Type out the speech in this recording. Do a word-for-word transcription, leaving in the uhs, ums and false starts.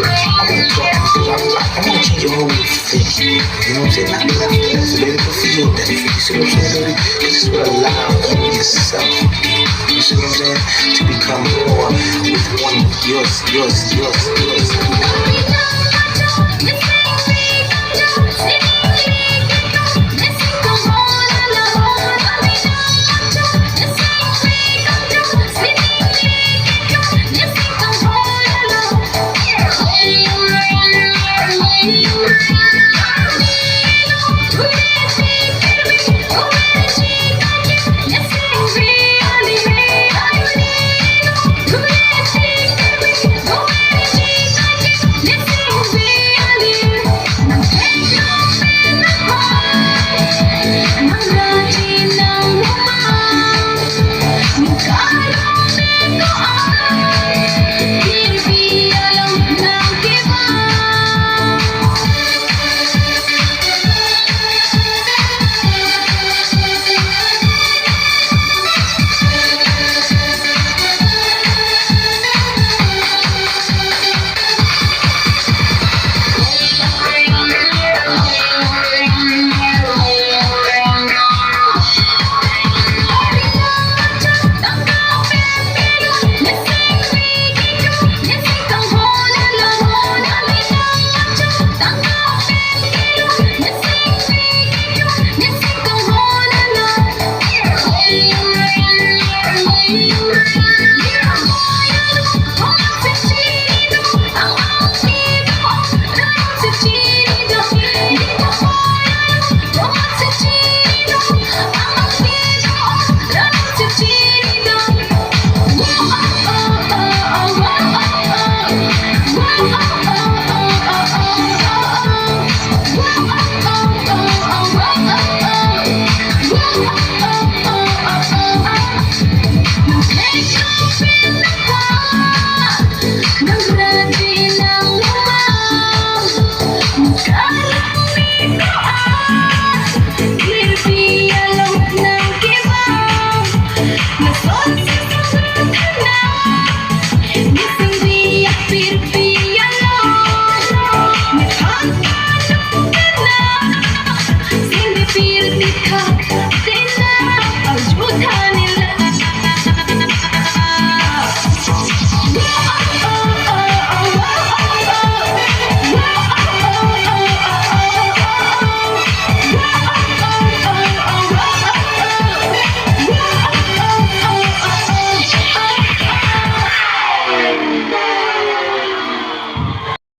I want to talk to you. I, I want to change your whole thing. You know what I'm saying? Not that. So baby, go feel that. You see what I'm saying, baby? This is what I love. Be yourself. You see what I'm saying? To become more with one. Yours, yours, yours, yours.